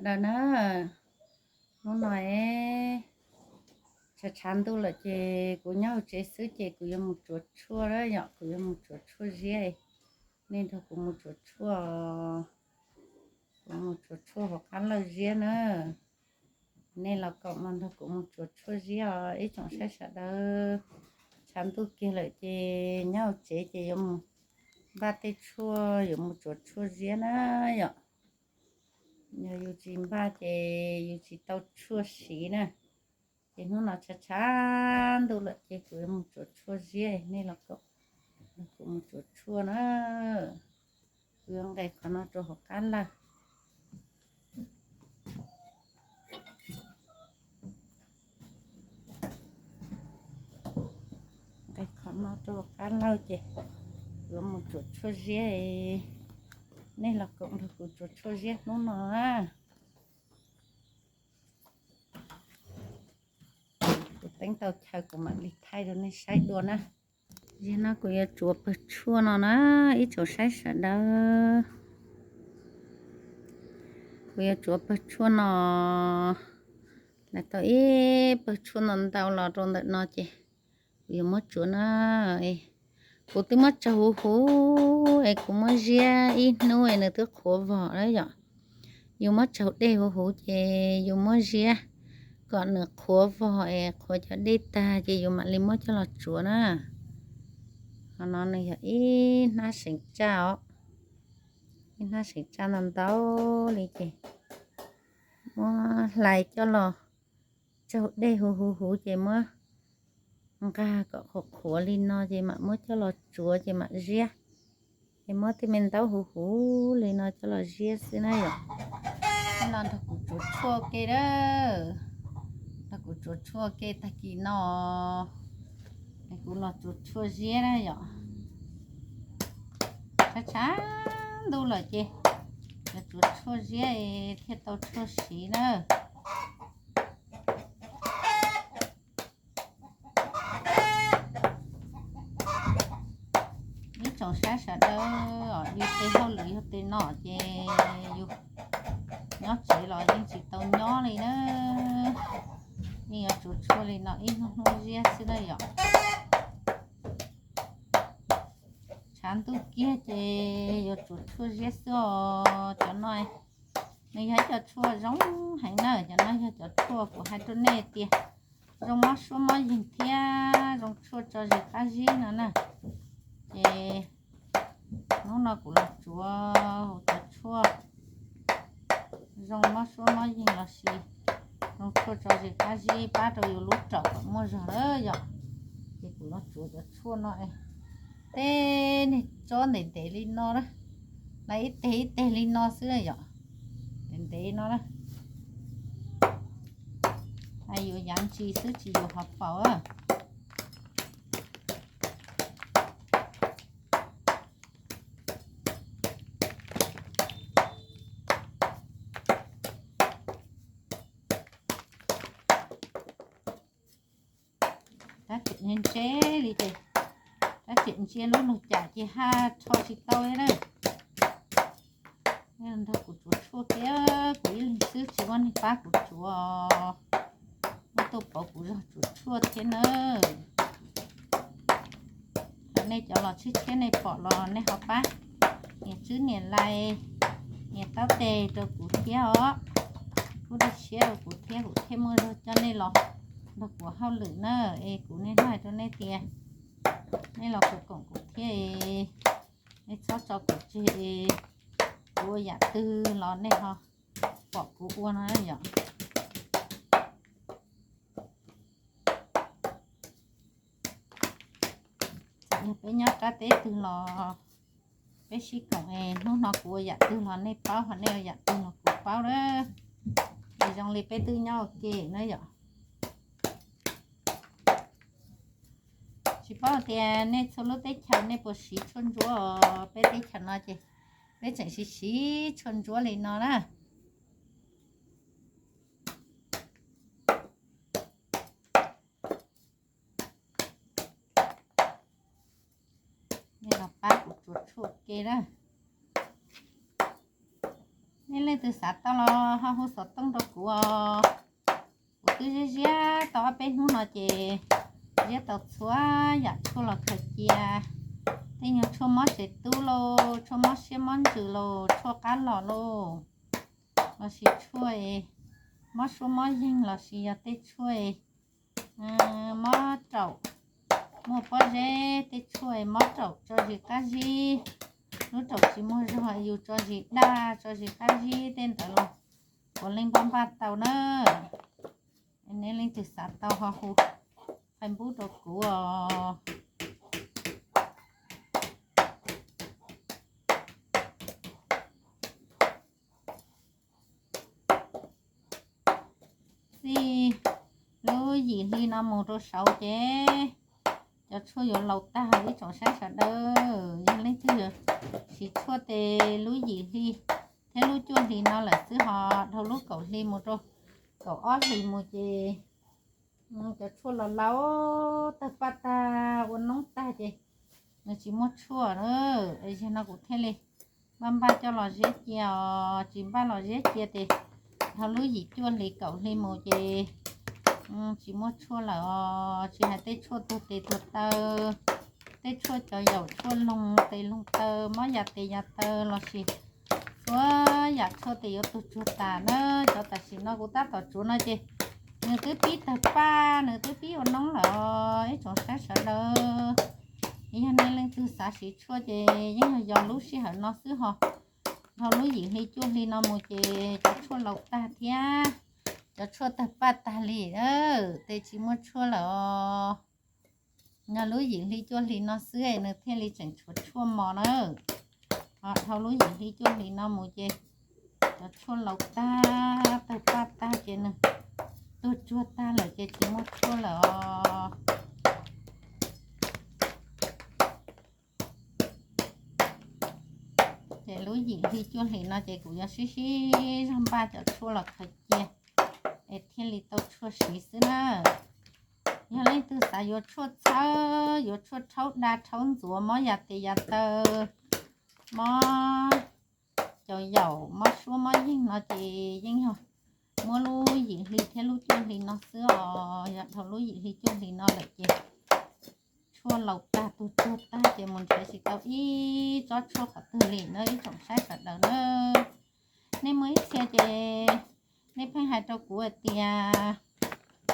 Lawm na, hnub no tshav tshav ntuj lawm ces kuv nyob hauv tsev xwb ces kuv yuav mus tsuav tshuaj na yom, kuv yuav mus tsuav tshuaj ziab. Nej nrog kuv mus tsuav tshuaj, kuv mus tsuav tshuaj hauv qab lawj ziab na. Nej los koom los nrog kuv mus tsuav tshuaj ziab os ib tsoom saib sawv daws. Tshav ntuj kiag lawm ces nyob hauv tsev ces yuav mus npaj tej tshuaj yuav mus tsuav tshuaj ziab na yom. Yog yus tsis npaj ces yus tsis tau tshuaj siv na. Ces hnub no tshav tshav ntuj lawm ces kuv yuav mus tsuav tshuaj ziab, nej los koom nrog kuv mus tsuav tshuaj na. Kuv yuav nqes qhov no rau hauv qab lawj. Nqes qhov no rau hauv qab lawj ces kuv yuav mus tsuav tshuaj ziab, nej los koom nrog kuv tsuav tshuaj ziab hnub no na. Kuv teeb tau chaw kuv mam li thaij rau nej saib dua na. Yog no kuv yuav tsuav pawg tshuaj no na, ib tsoom saib sawv daws. Kuv yuav tsuav pawg tshuaj no, lawv tau ib pawg tshuaj no ntau los rau ntawm no ces kuv yuav muab tsuav na. Kuv twb muab tsaug huv huv es kuv muab ziab ib hnub es nws twb qhuav vog na yom. Yus muab tsaug dej huv huv ces yus muab ziab kom nws qhuav vog es qhuav cov dej tag ces yus mam li muab coj los tsuav na. Qhov no nws yog ib hnab seem tsaj os, ib hnab seem tsaj ntau ntau li ces muab hlais coj los tsaug dej huv huv huv ces muab nqa kom qhuav qhuav li no ces mam muab coj los tsuav ces mam ziab. Ces muab tej me ntaub huv huv li no coj los ziab xwb na yom. Tej no nrog kuv tsuav tshuaj ke na, nrog kuv tsuav tshuaj ke tag kis no es kuv los tsuav tshuaj ziab na yom. Tshav tshav ntuj lawm ces yuav tsuav tshuaj ziab thiaj tau tshuaj siv na. Ib tsoom saib sawv daws, yus tej hauj lwm yog tej no ces yus nyob tsev los yeej tsis tau nyob li na. Yeej yuav tsuav tshuaj li no ib hnub hnub ziab xwb na yom. Tshav ntuj kiag ces yuav tsuav tshuaj ziab xwb os. Cov no nws yog ib co tshuaj zoo heev na, cov no yog cov tshuaj kuv hais rau nej tias zoo mob suab mob yeeg thiab zoo tshuaj tso zis qab zib no na. Ces hnub no kuv los tsuav cov tshuaj zoo mob suab mob yeeg los sis zoo tshuaj tso zis qab zib pab rau yus lub raum kom muaj zog lawm yom. Ces kuv los tsuav cov tshuaj no, tej niag tsob ntev ntev li no na, ib teg ib teg li no xwb yom, ntev ntev no na. Yuav yav ntsis xwb tsis yuav hov paus. Rab riam ntse li ces, rab riam ntsia lub lug cam ces haj rho tsis tau li na. Nrog kuv tsuav tshuaj thiab, kuv ib leeg xwb tsis muaj neeg pab kuv tsuav, muab tuaj pauv kuv zog tsuav tshuaj thiab na. Thaum nej cov los tshiab tshiab nej pom los nej ho pab nias tswb nias like, nias taub tes rau kuv thiab os. Pub dej siab rau kuv thiab, kuv thiaj muaj zog coj nej los nrog kuv hauj lwm na. Es kuv niaj hnub hais rau nej tias nej los koom kuv thiab, nej txhob tso kuv tseg, kuv ua yam twg los nej ho pom kuv ua no yom. Txawm yog peb nyob qab teb twg los peb sib koom es hnub no kuv ua yam twg los nej paub, ho nej ua yam twg los kuv paub na. Es zoo li peb twb nyob ua ke na yom. Tsis paub tias nej txhua lub teb chaws nej puas siv tshuaj ntsuab os, peb teb chaws no ces peb tseem siv siv tshuaj ntsuab li no na. Nej los pab kuv tsuav tshuaj ke na. Nej Leej twg xav tau los ho hu xov tooj rau kuv os. Kuv twb ziab ziab tau ob peb hnub no ces ziab tau txhua yam tshuaj los khaws cia. Tej nyuag tshuaj mob tsev tub lauj, tshuaj mob siab mob ntsws lauj, tshuaj qab los lauj, lossis tshuaj mob suab mob yeeg, lossis yog tej tshuaj mob raum, muaj pob zeb, tej tshuaj mob raum tso zis qab zib, lub raum tsis muaj zog, yus tso zis daj tso zis qab zib tej ntawd los puav leej npaj npaj tau na. Nej leej twg xav tau ho hu Facebook rau kuv os. Txij lub yim hli no mus rau saud ces cov tshuaj yuav laus tag ib tsoom saib sawv daws. Yog leej twg siv tshuaj tes lub yim hli thiab lub cuaj hli no lawm xwb, ho dhau lub kaum hli mus rau kaum ob hlis mus ces cov tshuaj los laus tawg paj tag ua noob tag ces nws tsis muaj tshuaj na. Zaum no kuv thiaj li npaj npaj coj los ziab cia os, tsis npaj los ziab cia ces dhau lub yim cuaj hli kaum hli mus ces tsis muaj tshuaj lawm os. Tsis hais tej tshuaj tuag tes tuag taw, tej tshuaj cov yaum tshuaj loog tes loog taw, mob yam tes yam taw lossis txhua yam tshuaj tes yuav tuag tsuag tas na. Cov tam sim no kuv tab tom tsuav no ces nws twb pib tawg paj, nws twb pib ua noob lawm os ib tsoom saib sawv daws. Yog nej leej twg xav siv tshuaj ces yeej yog yog lub sij hawm no xwb ho. Dhau lub yim hli cuaj hli no mus ces cov tshuaj laus tag thiab cov tshuaj tawg paj tag li, tes tsis muaj tshuaj lawm os. Yog lub yim hli cuaj hli no xwb nws thiaj li tseem tshuav tshuaj mos na. Ho dhau lub yim hli cuaj hli no mus ces cov tshuaj laus tag, tawg paj tag ces nws tuag tsuag tag lawm ces tsis muaj tshuaj lawm os. Ces lub yim hli cuaj hli no ces kuv yuav sib sib zog npaj cov tshuaj los khaws cia es thiaj li tau tshuaj siv xwb na. Yog leej twg xav yuav tshuaj txhawb, yuav tshuaj rhaub da rhaub ntxuav, mob yam tes yam taw, mob cov yaum, mob suab mob yeeg no ces yeej yog muab lub yim hli thiab lub cuaj hli no xwb os. Yog dhau lub yim hli cuaj hli no lawm ces tshuaj laus tag tuag tsuag tag ces mus nrhiav tsis tau ib tsob tshuaj qhov twg li na ib tsoom saib sawv daws na. Nej muaj ib txhia ces nej pheej hais rau kuv hais tias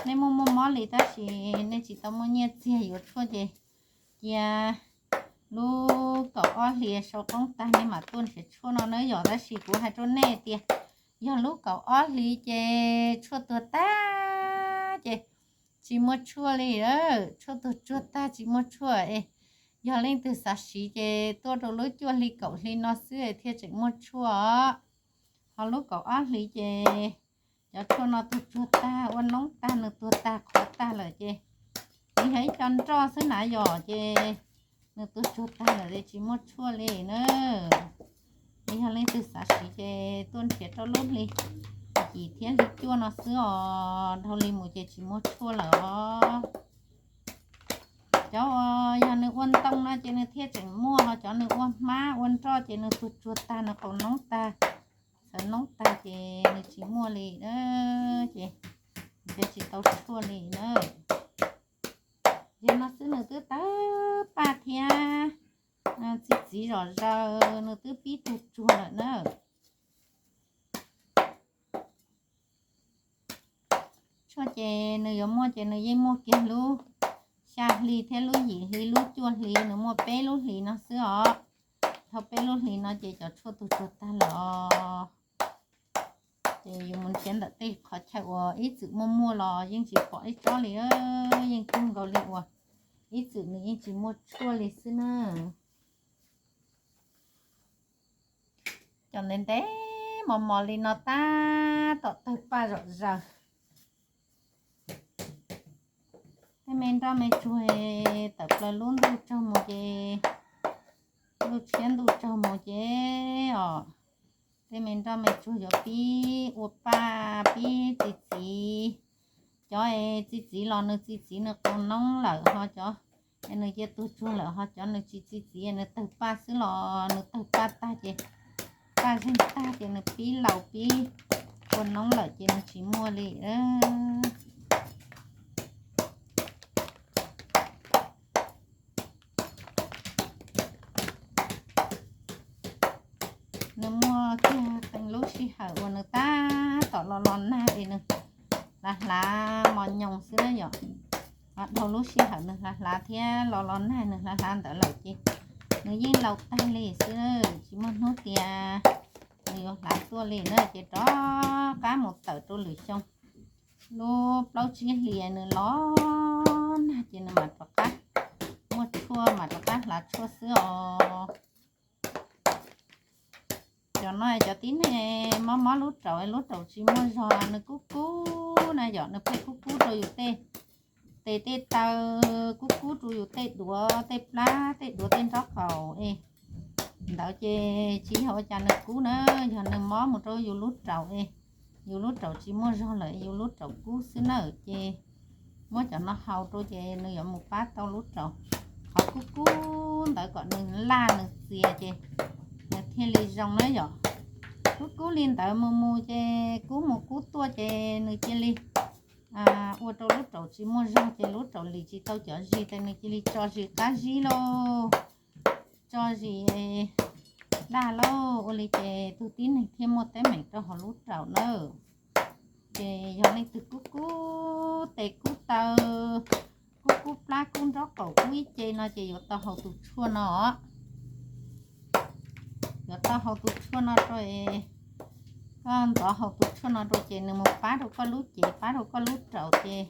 nej muaj muaj mob li tab sis nej tsis tau muaj nyiaj txiag yuav tshuaj ces cia lub kaum ob hli sau qoob tag nej mam tuaj nrhiav tshuaj no na yom. Tab sis kuv hais rau nej tias yog lub kaum ob hli ces tshuaj tuag tag ces tsis muaj tshuaj li, tshuaj tuag tsuag tag tsis muaj tshuaj es yog leej twg xav siv ces tuaj rau lub cuaj hli kaum hli no xwb thiaj tseem muaj tshuaj. Ho lub kaum ob hli ces cov tshuaj no tuag tsuag tag ua noob tag, nws tuag tag qhuav tag lawm ces nws yog ib co nroj xwb na yom, ces nws tuag tsuag tag lawm ces tsis muaj tshuaj li na. Es yog leej twg xav siv ces tuaj nrhiav rau lub hli yim thiab hli cuaj no xwb os, dhau li mus ces tsis muaj tshuaj lawm os. Cov uas yog nws ua ntoo no ces nws thiaj tseem muaj, ho cov nws ua hmab ua nroj ces nws tuag tsuag tag, nws qaus noob tag, txhawv noob tag ces nws tsis muaj li na, ces nrhiav tsis tau tshuaj li na. Yog no xwb nws twb tawg paj thiab txi txiv zom zaws, nws twb pib tuag tsuag lawm na. Tshuaj ces nws yuav muaj ces nws yeej muaj kiag lub xya hli thiab lub yim hli lub cuaj hli, nws muaj peb lub hlis no xwb os. Dhau peb lub hlis no ces cov tshuaj tuag tsuag tag lawm os. Ces yus mus nrhiav ntawm tej qhov chaw uas ib txwm muaj muaj los yeej tsis pom ib tsob li, yeej kawg nkaus li uas ib txwm nws yeej tsis muaj tshuaj li xwb na. Cov ntev ntev mos mos li no tab tom tawg paj zom zaws. Tej me nroj me tsuag tawm plaws lub ntuj tsaug mus ces, lub tshiab ntuj tsaug mus ces os, tej me nroj me tsuag yuav pib ua paj pib txi txiv. Cov txi txiv los nws txi txiv nws qaus noob lawm ho cov nws cia tuag tsuag lawm ho cov nws tsis txi txiv nws tawg paj xwb los nws tawg paj tag ces paj zeeg tag ces nws pib laus pib ua noob lawm ces nws tsis muaj li. Nws muaj kiag qee lub sij hawm uas nws tab tom los los nag es nws hlav hlav mos nyoos xwb na yom. Dhau lub sij hawm nws hlav hlav thiab los los nag nws hlav hlav ntawd lawm ces nws yeej laus tag li xwb, tsis muaj hnub tias nws yuav hlav tuaj li na. Ces rov qab mus tawm rau lwm xyoo lub plaub tsib hlis nws los nag ces nws mam rov qab muaj tshuaj, mam rov qab hlav tshuaj xwb os. Cov no cov tib neeg mob mob lub raum, lub raum tsis muaj zog, nws kub kub na yom, nws pheej kub kub rau yus tej tes tej taw, kub kub rau yus tej duav tej plab tej duav tej nraub qaum es ntawd ces tsis yog ua cas nws kub na, yog nws mob mus rau yus lub raum es yus lub raum tsis muaj zog lawm, yus lub raum kub xwb na. Ces muab cov no haus rau ces nws yuav mus pab tau lub raum. Qhov kub kub ntawd kom nws laj nws txias ces nws thiaj li zoo na yom. Kub kub li ntawd mus mus ces kub mus kub tuaj ces nws cia li ua rau lub raum tsis muaj zog ces lub raum lim tsis tau cov zis ces nws cia li tso zis qab zib lauj, tso zis daj lauj, ua li ces tus tib neeg thiaj muaj teeb meem rau hauv lub raum na. Ces yog leej twg kub kub tes kub taw, kub kub plab kub nraub qaum kub ib ce no ces yuav tau haus tus tshuaj no. Yuav tau haus tus tshuaj no rau, koj ntov haus tus tshuaj no rau ces nws mus pab rau koj lub cev pab rau koj lub raum ces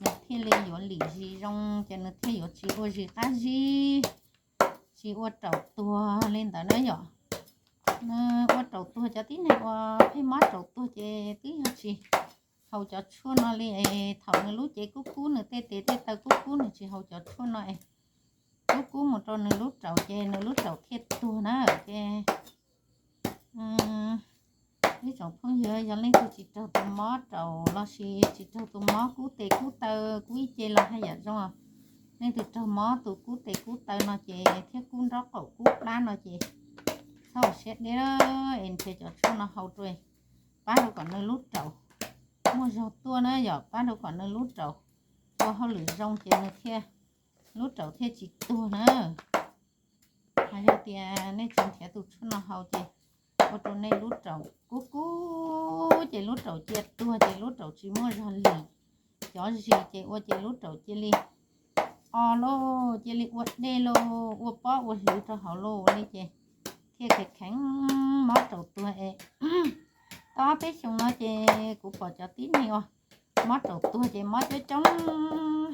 nws thiaj li yuav lim zis zoo ces nws thiaj yuav tsis ua zis qab zib, tsis ua raum tuag li ntawd na yom. Nws ua raum tuag, cov tib neeg uas pheej mob raum tuag ces twb yog tsis haus cov tshuaj no li es thaum nws lub cev kub kub nws tej tes tej taw kub kub nws tsis haus cov tshuaj no es kub kub mus rau nws lub raum ces nws lub raum thiaj tuag na. Ces ib tsoom phooj ywg, yog leej twg tsis raug tus mob raum lossis tsis raug tus mob kub tes kub taw kub ib ce los haj yam zoo. Leej twg raug mob tus kub tes kub taw no ces thiab kub nraub qaum kub plab no ces txhob siab deb es nrhiav cov tshuaj no haus rau, pab rau kom nws lub raum muaj zog tuaj na yom, pab rau kom nws lub raum ua hauj lwm zoo ces nws thiaj, lub raum thiaj tsis tuag na. Ho yog tias nej tsis nrhiav tus tshuaj no haus ces ua rau nej lub raum kub kub ces lub raum cia tuag ces lub raum tsis muaj zog lim cov zis ces ua ces lub raum cia li o lauj, cia li ua dej lauj, ua pob ua hlwv rau hauv lauj, ua li ces thiaj kheev kheev mob raum tuag es. Tau ob peb xyoos no ces kuv pom cov tib neeg uas mob raum tuag ces mob coob coob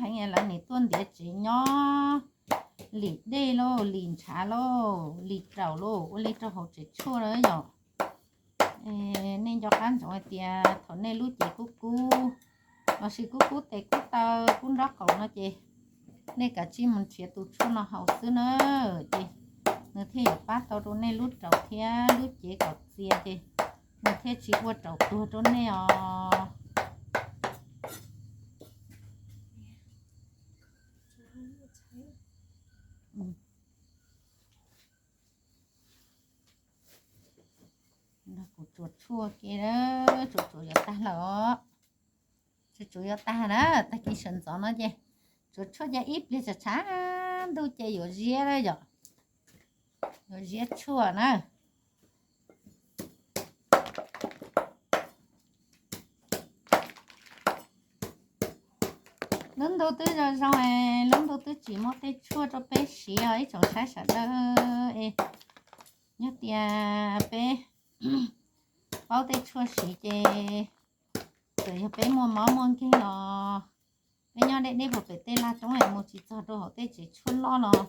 heev, lawv nim tuaj ntiav tsev nyob, lim dej lauj, lim ntshav lauj, lim raum lauj, ua li rau hauv tsev tshuaj lawm yom. Nej nco qab ntsoov hais tias thaum nej lub cev kub kub lossis kub kub tes kub taw kub nraub qaum no ces nej kav tsij mus nrhiav tus tshuaj no haus xwb na, ces nws thiaj yuav pab tau rau nej lub raum thiab lub cev kom txias ces nws thiaj tsis ua raum tuag rau nej os. Kuv tsuav tshuaj ke, tsuav tsuav yuav tag lawm os. Tsuav tsuav yuav tag na, tag kis sawv ntxov no ces tsuav tshuaj ces ib pliag tshav tshav ntuj ces yuav ziab lawm yom. Yuav ziab tshuaj na. Lub ntuj twb zoo zoo es lub ntuj twb tsis muaj tej tshuaj rau peb siv os ib tsoom saib sawv daws es. Yog tias peb paub tej tshuaj siv ces txawm yog peb muaj mob muaj nkeeg los peb nyob deb deb puag pem tej laj roob es mus tsis txog rau hauv tej tsev tshuaj loj los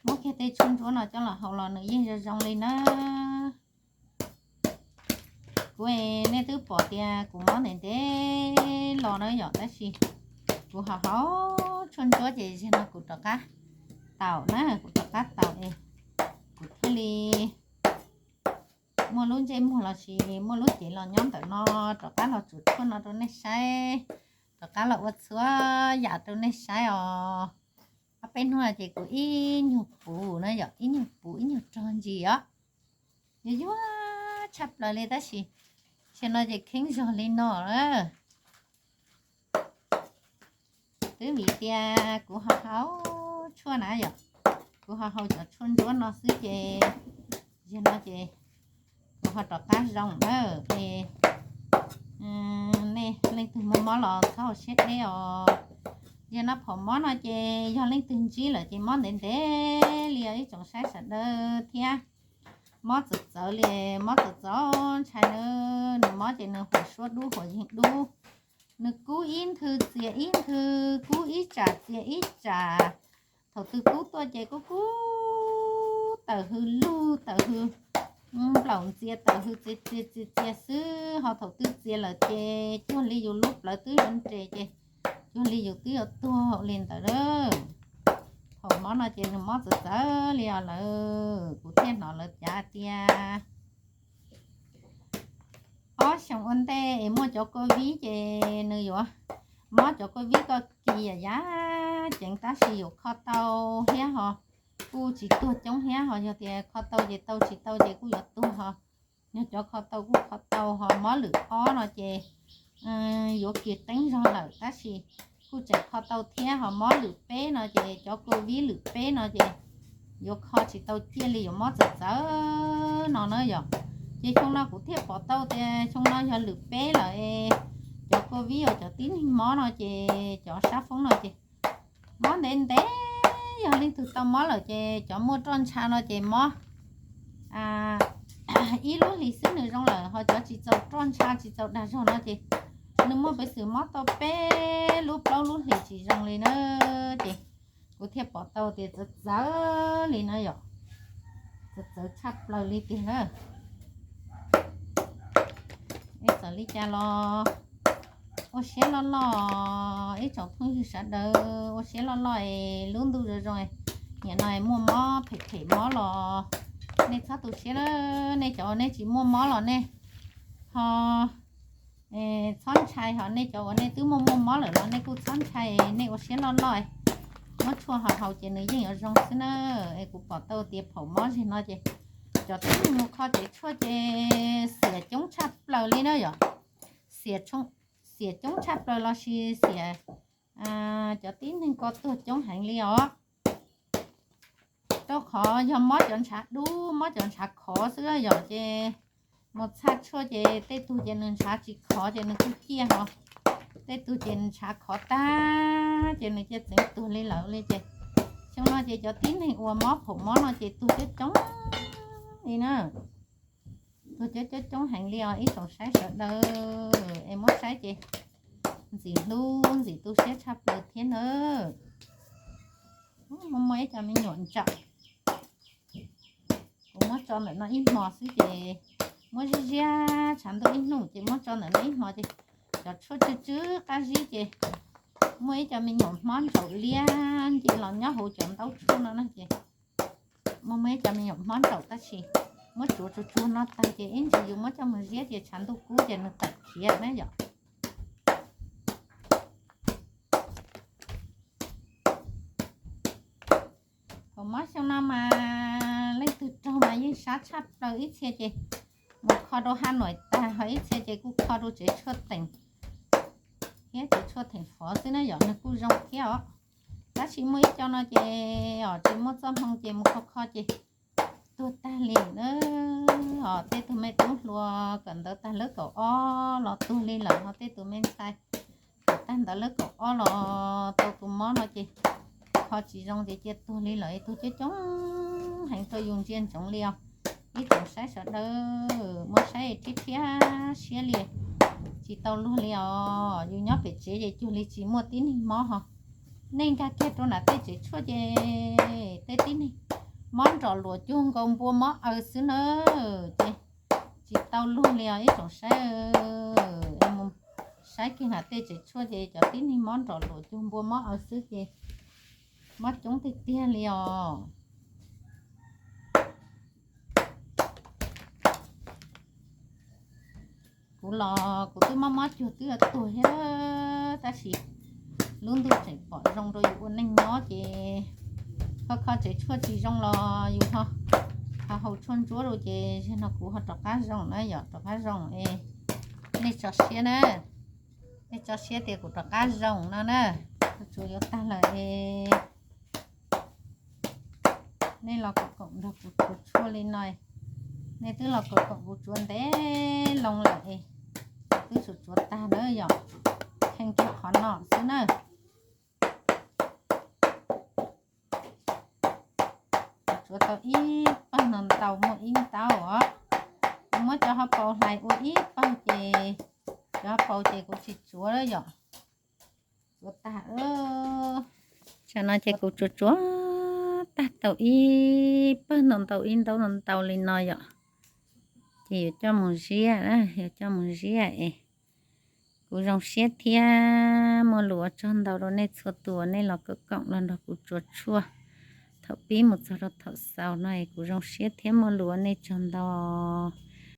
muab kiag tej tshuaj ntsuab no coj los haus los nws yeej zoo zoo li na. Kuv, nej twb pom tias kuv mob ntev ntev los na yom, tab sis kuv ho haus tshuaj ntsuab ces zaum no kuv rov qab taus na, kuv rov qab taus es kuv thiaj li muaj lub ntsej muag lossis muaj lub cev los nyob ntawm no, rov qab los tsuav tshuaj no rau nej saib, rov qab los ua txhua yam rau nej saib os. Ob peb hnub ces kuv ib nyuag puv na yom, ib nyuag puv ib nyuag rog ntsis os. Yuav yuav tshaj plaws li tab sis, sim no ces kheeb zog li no. Twb vim tias kuv ho haus tshuaj na yom, kuv ho haus cov tshuaj ntsuab no xwb ces, yog no ces kuv ho rov qab zoo na. Es nej leej twg muaj mob los txhob hauv siab deb os. Yog no phaum mob no ces yog leej twg ntsib lawm ces mob ntev ntev li os ib tsoom saib sawv daws thiab. Mob txawv txawv li, mob txawv txawv ntshai na. Nws mob ces nws huam suab dub huam yeeg dub, nws kub ib nthwv txias ib nthwv, kub ib tsam txias ib tsam. Thaum twg kub tuaj ces kub kub tawm hws lug tawm hws nplaum ntxias tawm hws txias txias txias txias xwb, ho thaum twg txias lawm ces cuag li yus lub plawv twb yuav nres ces cuag li yus twb yuav tuag li ntawd lawm. Thaum mob no ces nws mob txawv txawv li os lawm, kuv thiaj hnov lawv cav tias ob xyoos ua ntej es muaj cov covid ces nws yuav mob cov covid koj kis yam yam ceev tab sis yuav kho tau thiab ho kuj tsis tuag coob thiab, ho yog tias kho tau ces tau, tsis tau ces kuj yuav tuag ho. Yog cov kho tau kuj kho tau, ho mob lwm ob no ces yuav kis qeeb zog lawm tab sis kuj tseem kho tau thiab, ho mob lwm peb no ces cov covid lwm peb no ces yuav kho tsis tau ciaj li, yuav mob txawv txawv no na yom. Ces xyoo no kuv thiaj pom tau tias xyoo no yog lwm peb lawm es cov covid uas cov tib neeg mob no ces cov sab foob no ces mob ntev ntev. Yog leej twg tau mob lawm ces cov muaj roj ntsha no ces mob ib lub hlis xwb nws zoo lawm, ho cov tsis txaus roj ntsha tsis txaus dag zog no ces nws muaj peev xwm mob tau peb lub plaub lub hlis tsis zoo li na. Ces kuv thiaj pom tau tias txawv txawv li na yom, txawv txawv tshaj plaws li tiag na. Es txawm li cas los ua siab loj loj, ib tsoom phooj ywg sawv daws ua siab loj loj es lub ntuj zoo zoo, nim no muaj mob phem phem mob los nej txhob tu siab, nej cov uas nej tsis muaj mob los nej ho txhob ntshai, ho nej cov uas nej twb muaj muaj mob lawm los nej kuj txhob ntshai, nej ua siab loj loj, muab tshuaj ho haus ces nws yeej yuav zoo xwb na. Es kuv pom tau tias phaum mob zeg no ces cov tib neeg mus kho tsev tshuaj ces xiam coob tshaj plaws li na yom. Xiam, xiam coob tshaj plaws los sis xiam cov tib neeg ko tuag coob heev li os. Rau qhov yog mob cov ntshav dub mob cov ntshav khov xwb yom, ces mus txhaj tshuaj ces tej tug ces nws ntshav tsis khov ces nws kuj ciaj ho, tej tug ces ntshav khov tag ces nws cia txeev tuag li lawm li ces xyoo no ces cov tib neeg uas mob phaum mob no ces tuag coob coob li na. Tuag coob coob coob heev li os ib tsoom saib sawv daws, es muab saib ces ntxim hlub ntxim tu siab tshaj plaws thiab nawb. Muaj muaj ib co me nyuam ntsaum, kuv muab tso ntawm no ib hmo xwb ces muab ziab ziab tshav ntuj ib hnub ces muab tso ntawm no ib hmo ces cov tshuaj tsw tsw qab zib ces muaj ib co me nyuam hmob ntsaum liab nce los nyob hauv cov ntaub tshuaj no na ces muaj muaj ib co me nyuam hmob ntsaum tab sis muab tsuav tsuag tsuag no tag ces ib ntsis yus muab coj mus ziab ces tshav ntuj kub ces nws tawm khiav na yom. Thaum mob xyoo no mas leej twg raug mas yeej sab tshaj plaws, ib txhia ces mus kho rau ha nuam tag, ho ib txhia ces kuj kho rau tsev tshuaj teem thiab tsev tshuaj theem fov xwb na yom, nws kuj zoo thiab os. Tab sis muaj ib co no ces os tsis muaj txoj hmoo ces mus kho kho ces tuag tag li na. Os tej tug me tub hluas kawm ntawv tag lab kaum ob los tuag li lawm, ho tej tus me ntxhais kawm tag ntawv lab kaum ob los tau tus mob no ces kho tsis zoo ces cia tuag li lawm, tuag coob coob heev rau yus ntsia ntsoov li os. Ib tsoom saib sawv daws muab saib rhiab rhiab siab li, tsis tau luag li os. Yus nyob pem tsev ces cuag li tsis muaj tib neeg mob ho, nej nkag kiag rau nram tej tsev tshuaj ces tej tib neeg mob nrom luam cuag nkaus npua mob aws xwb na, ces tsis tau luag li os ib tsoom saib. Mus saib kiag nram tej tsev tshuaj ces cov tib neeg mob nrom luam cuag npua mob aws xwb ces mob coob tiag tiag li os. Kuv los kuv twb mob mob cuag twb tuag thiab, tab sis lub ntuj tseem pom zoo rau yus ua neej nyob ces kho kho tsev tshuaj tsis zoo los yus ho Ho hau tshuaj ntsuab rau ces zaum no kuv ho rov qab zoo na yom, rov qab zoo es nej tso siab na, nej tso siab tias kuv rov qab zoo no na. Kuv tsuav yuav tag lawm es nej los koom koom nrog kuv tsuav tshuaj li no. Nej twb los koom koom kuv tsuav ntev loo lawm es twb tsuav tsuav tag na yom, heev kiag qhov no xwb na. Tsuav tau ib pawg no ntau muaj ib ntaub os. Kuv muab cov hauv paus hlais ua ib pawg ces cov hauv paus ces kuv tsis tsuav lawm yom. Tsuav tag. Tsam no ces kuv tsuav tsuav tag tau ib pawg ntau ntau ib ntaub ntau ntau li no yom. Ces yuav coj mus ziab na, yuav coj mus ziab es kuv zoo siab thiab muaj lus ua tsaug ntau rau nej txhua tus uas nej los koom koom los nrog kuv tsuav tshuaj thaum pib mus txog rau thaum xaus no es kuv zoo siab thiab muaj lus ua nej tsaug ntau.